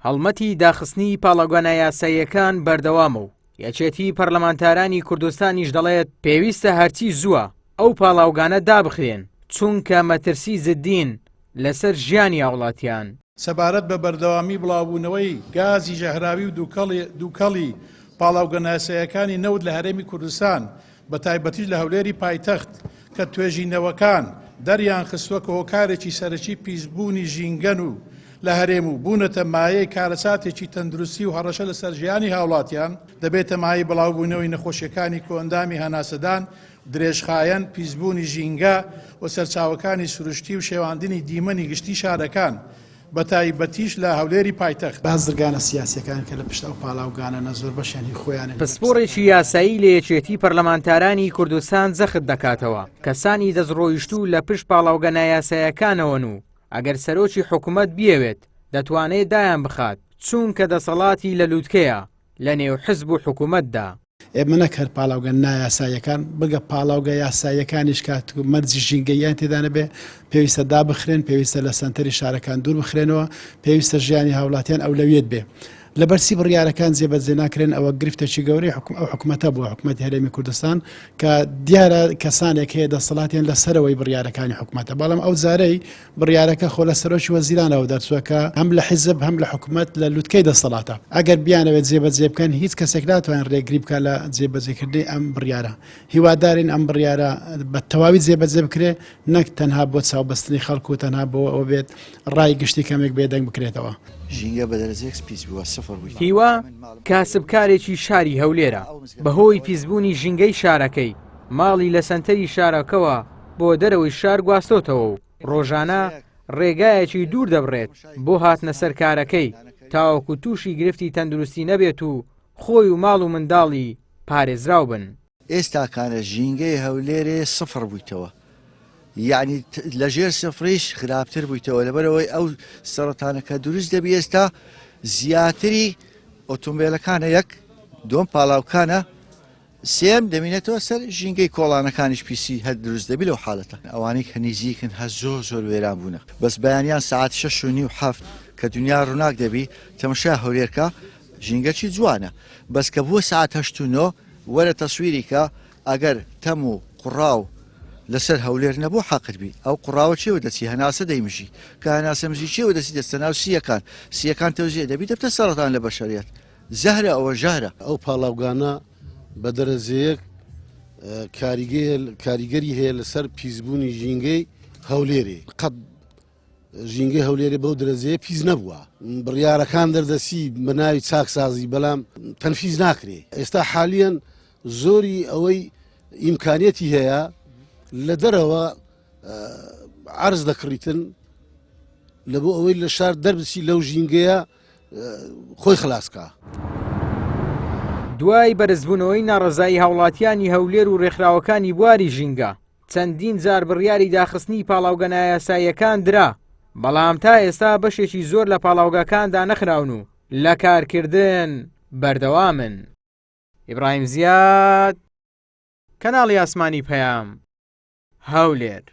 هەڵمەتی داخستنی پاڵاوگە نایاساییەکان بەردەوامە و یەکێتی پەرلەمانتارانی کوردستانیش دەڵێت پێویستە هەرچی زووە ئەو پاڵاوگانە دابخرێن چونکە مەترسی جدین لەسەر ژیانی هاوڵاتیان. سەبارەت بە بەردەوامی بڵاوبوونەوەی گازی ژەهراوی و دووکەڵی پاڵاوگە نایاساییەکانی نەوت لە هەرێمی کوردستان بەتایبەتیش لە هەولێری پایتەخت کە توێژینەوەکان دەریانخستووە کە هۆکارێکی سەرەکی پیسبوونی ژینگەن و لە هەرێم و بوونەتە مایەی کارەساتێکی تەندروستی و هەڕەشە لەسەر ژیانی هاوڵاتیان، دەبێتە مایەی بڵاوبوونەوەی نەخۆشیەکانی کۆئەندامی هەناسەدان درێژخایەن، پیسبوونی ژینگە و سەرچاوەکانی سروشتی و شێواندنی دیمەنی گشتی شارەکان. بەتایبەتیش لە هەولێری پایتەخت. بازرگانە سیاسیەکان کە لە پشت ئەو پاڵاوگانەنە زۆربەشیان هی خۆیانن. پسپۆڕێکی یاسایی لە یەکێتی پەرلەمانتارانی کوردستان جەخت دەکاتەوە، کەسانی دەستڕۆیشتوو لە پشت پاڵاوگە نایاسایەکانەوەن و ئەگەر سەرۆکی حکومەت بیەوێت دەتوانێت دایانبخات، چونکە دەسەڵاتی لە لوتکەیە لەنێو حزب و حکومەتدا. ئێمە نەک هەر پاڵاوگە نایاساییەکان، بگە پاڵاوگە یاساییەکانیش کات و مەرجی ژینگەییان تێدا نەبێ، پێویستە دابخرێن، پێویستە لە سەنتەری شارەکان دوور بخرێنەوە، پێویستە ژیانی هاوڵاتیان ئەولەویەت بێ. لەبەرچی بڕیارەکان جێبەجێ ناکرێن ئەوە گرفتێکی گەورەی حکوم ئەو حکومەتە بووە، حکومەتی هەرێمی کوردستان، کە دیارە کەسانێک هەیە دەسەڵاتیان لە سەرەوەی بڕیارەکانی حکومەتە، بەڵام ئەو جارەی بڕیارەکە خۆ لە سەرۆکی وەزیرانەوە دەرچووە کە هەم لە حیزب هەم لە حکومەت لە لوتکەی دەسەڵاتە. ئەگەر بیانەوێت جێبەجێ بکەن هیچ کەسێک ناتوانێت رێگری بکات لە جێبەجێکردنی ئەم بڕیارە. هیوادارین ئەم بڕیارە بە تەواوی جێبەجێ بکرێت نەک تەنها بۆ چاوبەستنی خەڵک و تەنها بۆ ئەوە بێت رای گشتی کەمێک بێدەنگ بکرێتەوە. ژینگە بە دەرەجەیەک پیس بووە سفر بووی. هیوا کاسبکارێکی شاری هەولێرە، بەهۆی پیسبوونی ژینگەی شارەکەی، ماڵی لە سەنتەری شارەکەوە بۆ دەرەوەی شار گواستۆتەوە و ڕۆژانە ڕێگایەکی دوور دەبڕێت بۆ هاتنە سەر کارەکەی تاوەکو تووشی گرفتی تەندروستی نەبێت و خۆی و ماڵ و منداڵی پارێزراو بن. ئێستاکانە ژینگەی هەولێرێ سفر بوویتەوە یعنی لە ژێر سفریش خراپتر بوویتەوە لەبەرەوەی ئەو سەرەتانە کە دروست دەبی ئێستا زیاتری ئۆتۆمبیلەکانە یەک دوم پاڵاوکانە سێیەم، دەمینێتەوە سەر ژینگەی کۆڵانەکانیش پیسی هەر دروست دەبی لەو حالەتە. ئەوانەی کە نیزیکن هەر زۆر زۆر وێران بوونە. بەس بەیانیان سەعات شەش و نیو حەفت کە دونیا ڕووناک دەبی تەمەشای هەولێر کە ژینگەکی جوانە بەس کە بووە سەعات هەشت و نۆ وەرە تەسویری کە ئەگەر تەم و قوڕاو لەسەر هەولێر نەبوو حەقت بی ئەو قوڕاوە چێوە دەچی هەناسە دەیمژی کە هەناسە مژی چێوە دەچی دەستە ناو سییەکان سییەکان تەوزیع دەبی دەبتە سەرەتان لە بەشەریەت زەهرە ئەوە ژەهرە. ئەو پاڵاوگانە بە دەرەجەیەک کاریگەری هەیە لەسەر پیسبوونی ژینگەی هەولێرێ قەت ژینگەی هەولێرێ بەو درەجەیە پیس نەبووە بڕیارەکان دەردەسی بە ناوی چاکسازی بەڵام تەنفیز ناکرێ ئێستا حالیەن زۆری ئەوەی ئیمکانیەتی هەیە لە دەرەوە عرز دەکڕیتن لە بۆ ئەوەی لە شار دەربچی لەو ژینگەیە خۆی خلاس کا. دوای بەرزبوونەوەی ناڕەزایی هاوڵاتیانی هەولێر و رێکخراوەکانی بواری ژینگە، چەندین جار بڕیاری داخستنی پاڵاوگە نایاساییەکان درا، بەڵام تا ئێستا بەشێکی زۆر لە پاڵاوگەکان دانەخراون و لە کارکردن بەردەوامن. ئیبراهیم زیاد، کەناڵی ئاسمانی پەیام، هەولێر.